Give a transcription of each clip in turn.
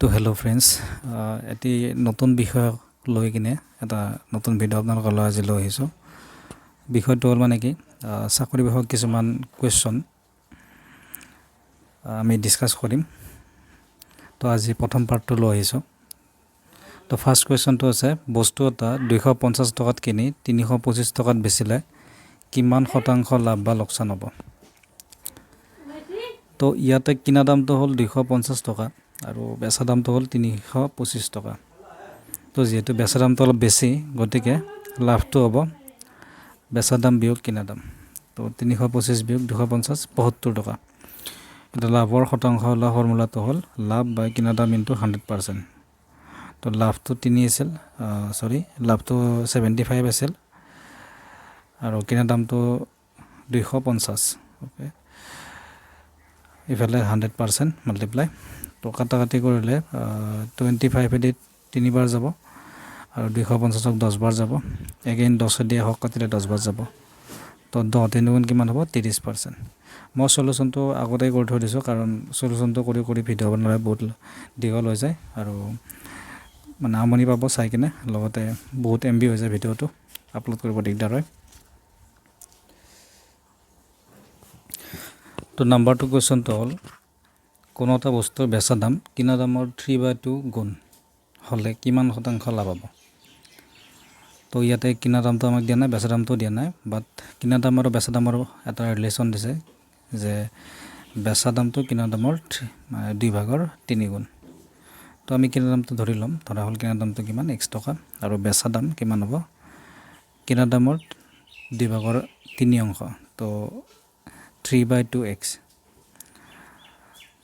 তো hello' friends, এটি নতুন বিষয়ক লৈ কিনে এটা নতুন ভিডিঅ' আপোনালোকলৈ আজি লৈ আহিছোঁ। বিষয়টো হ'ল মানে কি, চাকৰি বিষয়ক কিছুমান কুৱেশ্যন আমি ডিছকাছ কৰিম। তো আজি প্ৰথম পাৰ্টটো লৈ আহিছোঁ। তো ফাৰ্ষ্ট কুৱেশ্যনটো আছে, বস্তু এটা 250 টকাত কিনি 325 টকাত বেচিলে কিমান শতাংশ লাভ বা লোকচান হ'ব? তো ইয়াতে কিনা দামটো হ'ল 250 টকা আৰু বেচা দামটো হ'ল 325 টকা। তো যিহেতু বেচা দামটো অলপ বেছি, গতিকে লাভটো হ'ব বেচা দাম বিয়োগ কিনা দাম। তো 325 বিয়োগ 250, 75 টকা। এতিয়া লাভৰ শতাংশ ওলোৱা ফৰ্মুলাটো হ'ল লাভ বাই কিনা দাম ইনটু 100%। তো লাভটো তিনি আছিল, চৰি, লাভটো 75 আছিল আৰু কিনা দামটো 250। অ'কে, ইফালে 100% মাল্টিপ্লাই। তো কাটা কাটি কৰিলে 25 এদি তিনিবাৰ যাব আৰু 250ক 10 বাৰ যাব। এগেইন 10 এদি 100ক কাটিলে 10 বাৰ যাব। তো 10 তিনি গুণ কিমান হ'ব? 30%। মই চলিউশ্যনটো আগতেই কৰি থৈ দিছোঁ, কাৰণ চলিউশ্যনটো কৰি কৰি ভিডিঅ' বনালে বহুত দীঘল হৈ যায় আৰু মানে আমনি পাব চাই কিনে, লগতে বহুত MB হৈ যায় ভিডিঅ'টো, আপলোড কৰিব দিগদাৰ হয়। তো নাম্বাৰ 2 কুৱেশ্যনটো হ'ল, কোনো এটা বস্তুৰ বেচা দাম কিনা দামৰ 3/2 গুণ হ'লে কিমান শতাংশ লাভ হ'ব? তো ইয়াতে কিনা দামটো আমাক দিয়া নাই, বেচা দামটোও দিয়া নাই, বাট কিনা দাম আৰু বেচা দামৰ এটা ৰিলেশ্যন দিছে যে বেচা দামটো কিনা দামৰ মানে দুই ভাগৰ তিনি গুণ। তো আমি কিনা দামটো ধৰি ল'ম, ধৰা হ'ল কিনা দামটো কিমান? এক্স টকা। আৰু বেচা দাম কিমান হ'ব? কিনা দামৰ দুই ভাগৰ তিনি অংশ, তো 3/2 এক্স।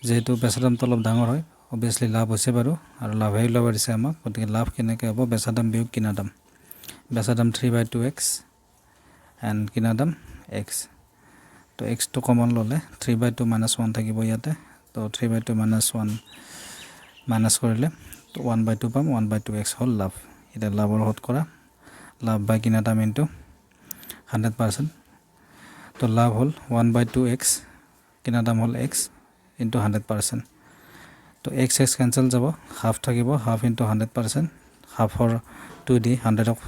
যিহেতু বেচা দামটো অলপ ডাঙৰ হয়, অভিয়াছলি লাভ হৈছে বাৰু, আৰু লাভেই ওলাব দিছে আমাক। গতিকে লাভ কেনেকৈ হ'ব? বেচা দাম বিয়োগ কিনা দাম। বেচা দাম 3/2 এক্স এণ্ড কিনা দাম এক্স। তো এক্সটো কমন ল'লে 3/2 মাইনাছ 1 থাকিব ইয়াতে। তো 3/2 মাইনাছ 1 মাইনাছ কৰিলে তো 1/2 পাম। 1/2 এক্স হ'ল লাভ। এতিয়া লাভৰ শতকৰা, লাভ বাই কিনা দাম ইনটু 100%। তো লাভ হ'ল 1/2 এক্স, কিনা দাম হ'ল এক্স ইনটু 100%। তো এক্স এক্স কেঞ্চেল যাব, হাফ থাকিব, হাফ ইনটু 100%। হাফৰ টু দি 100ক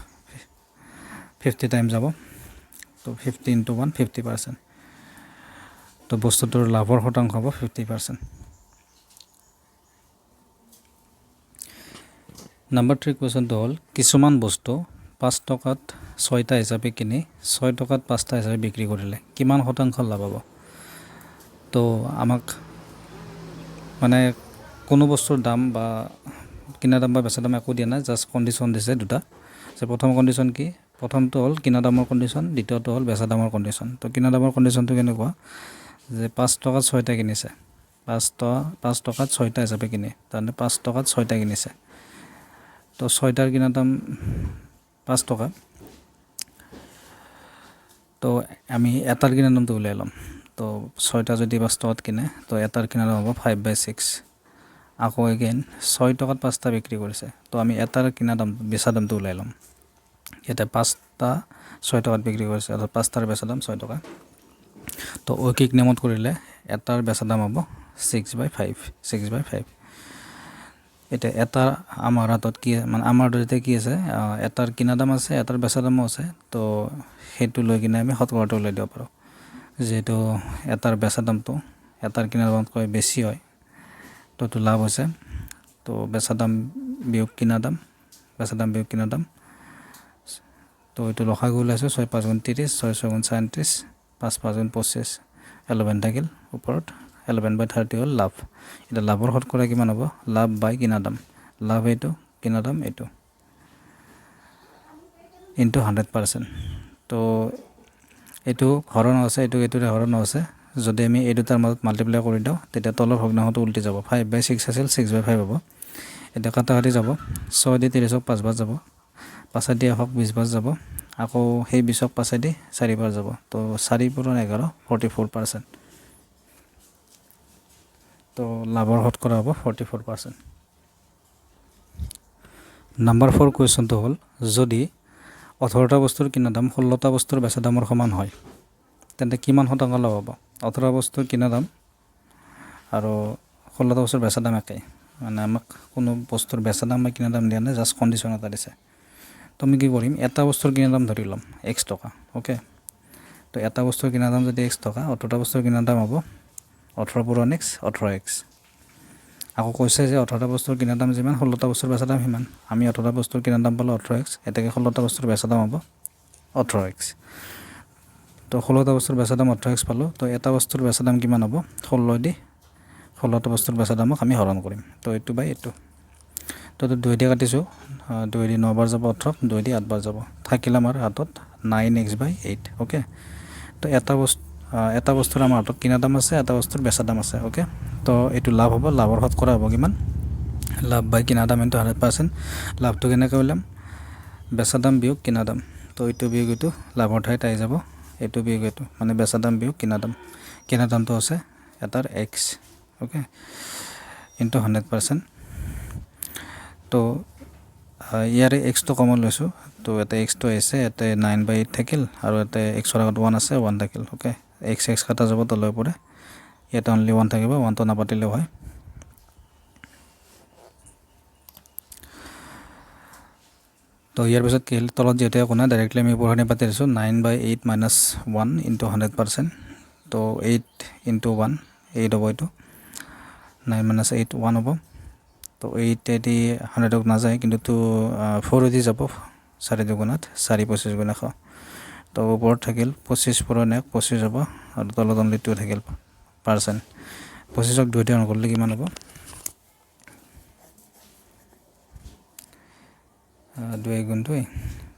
50 টাইম যাব, তো 50 ইনটু 1, 50%। তো বস্তুটোৰ লাভৰ শতাংশ হ'ব 50%। নাম্বাৰ 3 কুৱেশ্যনটো হ'ল, কিছুমান বস্তু 5 টকাত ছয়টা হিচাপে কিনি 6 টকাত পাঁচটা হিচাপে বিক্ৰী কৰিলে কিমান শতাংশ লাভ হ'ব? তো আমাক মানে কোনো বস্তুৰ দাম বা কিনা দাম বা বেচা দাম একো দিয়া নাই, জাষ্ট কণ্ডিশ্যন দিছে দুটা। যে প্ৰথম কণ্ডিশ্যন কি? প্ৰথমটো হ'ল কিনা দামৰ কণ্ডিশ্যন, দ্বিতীয়টো হ'ল বেচা দামৰ কণ্ডিশ্যন। তো কিনা দামৰ কণ্ডিশ্যনটো কেনেকুৱা যে 5 টকাত ছয়টা কিনিছে, 5 টকাত ছয়টা হিচাপে কিনে, তাৰমানে 5 টকাত ছয়টা কিনিছে। তো ছয়টাৰ কিনা দাম 5 টকা। তো আমি এটাৰ কিনা দামটো উলিয়াই ল'ম। তো ছয়টা যদি 5 টকাত কিনে, তো এটাৰ কিনা দাম হ'ব 5/6। আকৌ এগেইন 6 টকাত পাঁচটা বিক্ৰী কৰিছে, তো আমি এটাৰ কিনা দাম, বেচা দামটো উলিয়াই ল'ম। ইয়াতে পাঁচটা 6 টকাত বিক্ৰী কৰিছে, অৰ্থাৎ পাঁচটাৰ বেচা দাম 6 টকা। তো ঐকিক নিয়মত কৰিলে এটাৰ বেচা দাম হ'ব 6/5, 6/5। এতিয়া এটা আমাৰ হাতত কি, মানে আমাৰ এতিয়া কি আছে? এটাৰ কিনা দাম আছে, এটাৰ বেচা দামো আছে। তো সেইটো লৈ কিনে আমি শতকৰাটো উলিয়াই দিব পাৰোঁ। যিহেতু এটাৰ বেচা দামটো এটাৰ কিনা দামতকৈ বেছি হয়, তো এইটো লাভ হৈছে। তো বেচা দাম বিয়োগ কিনা দাম, বেচা দাম বিয়োগ কিনা দাম। তো এইটো লসাগু ওলাইছোঁ, ছয় পাঁচ গুণ 30, ছয় ছয় গুণ 37, পাঁচ পাঁচ গুণ 25, 11 থাকিল ওপৰত। 11/30 হ'ল লাভ। এতিয়া লাভৰ শতকৰা কিমান হ'ব? লাভ বাই কিনা দাম, লাভ এইটো, কিনা দাম এইটো, ইনটু 100%। তো এইটো হৰণ আছে, এইটো এইটোৰে হৰণ আছে। যদি আমি এই দুটাৰ মাজত মাল্টিপ্লাই কৰি দিওঁ, তেতিয়া তলৰ ভগ্নাংশটো উল্টি যাব। 5/6 আছিল, 6/5 হ'ব। এতিয়া কাটা কাটি যাব, ছয় দি 30ক পাঁচবাৰ যাব, পাঁচেদি 100ক 20 বাৰ যাব, আকৌ সেই 20ক পাঁচেদি চাৰিবাৰ যাব। তো চাৰি পূৰণ 11, 44%। তো লাভৰ শতকৰা হ'ব 44%। নাম্বাৰ 4 কুৱেশ্যনটো হ'ল, যদি 18টা বস্তুৰ কিনা দাম 16টা বস্তুৰ বেচা দামৰ সমান হয়, তেন্তে কিমান শতাংশ লাভ হ'ব? 18 বস্তুৰ কিনা দাম আৰু 16টা বস্তুৰ বেচা দাম একেই। মানে আমাক কোনো বস্তুৰ বেচা দাম বা কিনা দাম দিয়া নাই, জাষ্ট কণ্ডিশ্যন এটা দিছে। তো আমি কি কৰিম, এটা বস্তুৰ কিনা দাম ধৰি ল'ম এক্স টকা, অ'কে। তো এটা বস্তুৰ কিনা দাম যদি এক্স টকা, 18টা বস্তুৰ কিনা দাম হ'ব 18 পূৰণ এক্স 18 এক্স। আকৌ কৈছে যে 18টা বস্তুৰ কিনা দাম যিমান, 16টা বস্তুৰ বেচা দাম সিমান। আমি 18টা বস্তুৰ কিনা দাম পালোঁ 18 এক্স, এতেকে 16টা বস্তুৰ বেচা দাম হ'ব 18 এক্স। তো 16টা বস্তুৰ বেচা দাম 18 এক্স পালোঁ। তো এটা বস্তুৰ বেচা দাম কিমান হ'ব, 16 দি 16টা বস্তুৰ বেচা দামক আমি হৰণ কৰিম। তো এইটো বাই এইটো। তো এইটো 2 দি কাটিছোঁ, 2 দি 9 বাৰ যাব 18, 2 দি 8 বাৰ যাব, থাকিল আমাৰ হাতত 9x/8, okay. তো এটা বস্তুৰ আমাৰ হাতত কিনা দাম আছে, এটা বস্তুৰ বেচা দাম আছে, অ'কে। তো এইটো লাভ হ'ব, লাভৰ শতকৰা হ'ব কিমান, লাভ বাই কিনা দাম ইনটু 100%। লাভটো কেনেকৈ উলিয়াম, বেচা দাম বিয়োগ কিনা দাম। তো এইটো বিয়োগ এইটো লাভৰ ঠাইত আহি যাব, এইটো বিয়োগ এইটো, মানে বেচা দাম বিয়োগ কিনা দাম। কিনা দামটো হৈছে এটাৰ এক্স, অ'কে, ইনটু 100%। তো ইয়াৰে এক্সটো কমন লৈছোঁ, তো ইয়াতে এক্সটো আহিছে, ইয়াতে 9/8 থাকিল আৰু ইয়াতে এক্সৰ আগত 1 আছে, 1 থাকিল, অ'কে। এক্স এক্স কাটা যাব তলৰ পৰে, ইয়াতে অনলি 1 থাকিব, 1টো নাপাতিলেও হয়। তো ইয়াৰ পিছত কি হ'ল, তলত যিহেতু একো নাই, ডাইৰেক্টলি আমি ওপৰখিনি পাতি দিছোঁ, 9/8 মাইনাছ 1 ইনটু 100%। তো 8 ইনটু 1 8 হ'ব, এইটো 9 মাইনাছ 8 1 হ'ব। তো 8 দি 100ক নাযায়, কিন্তু তো 4 দি যাব, 4 দুগুণত 4 25 গুণ 100। তো ওপৰত থাকিল 25 পূৰণ 1 25 হ'ব, আৰু তলত অনলি 2 থাকিল পাৰ্চেণ্ট। 25ক 2 দি হৰণ কৰিলে কিমান হ'ব, 2 গুণ 2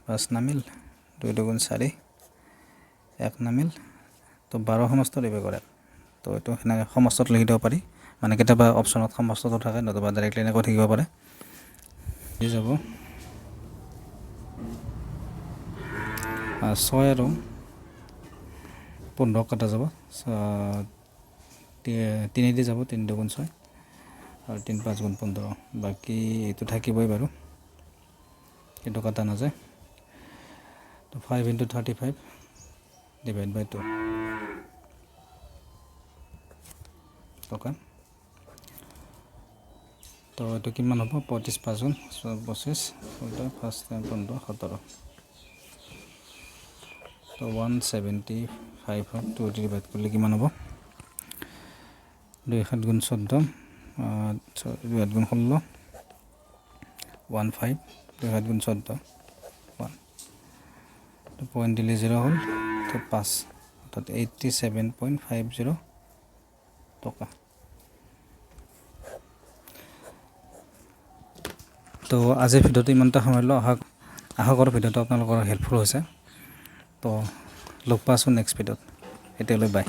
5 নামিল, 2 দুগুণ 4 1 নামিল, তো 12 সমস্ত দিব কৰে। তো এইটো সেনেকৈ সমস্তত লিখি দিব পাৰি, মানে কেতিয়াবা অপশ্যনত সমস্তটো থাকে, নতুবা ডাইৰেক্টলি এনেকৈ থাকিব পাৰে। দি যাব 6 আৰু 15 কটা যাব, 3 দি যাব, 3 দুগুণ 6 আৰু 3 5 গুণ 15, বাকী এইটো থাকিবই বাৰু, এইটো কটা নাযায়। তো 5 ইনটু 35 ডিভাইড বাই 2 টকা। তো এইটো কিমান হ'ব, 35 5 গুণ 25, 5 15 17। তো 175 2 দি ডিভাইড কৰিলে কিমান হ'ব, 2 7 গুণ 14, 2 7 গুণ 16, 1 5, 2 7 গুণ 14, 1। তো পইণ্ট দিলে 0 হ'ল, তো 5, অৰ্থাৎ 87.50 টকা। তো আজিৰ ভিডিঅ'টো ইমানটা সামৰিলোঁ। আশা কৰোঁ ভিডিঅ'টো আপোনালোকৰ হেল্পফুল হৈছে। তো লগ পাইছোঁ নেক্সট ভিডিঅ'ত, এতিয়ালৈ বাই।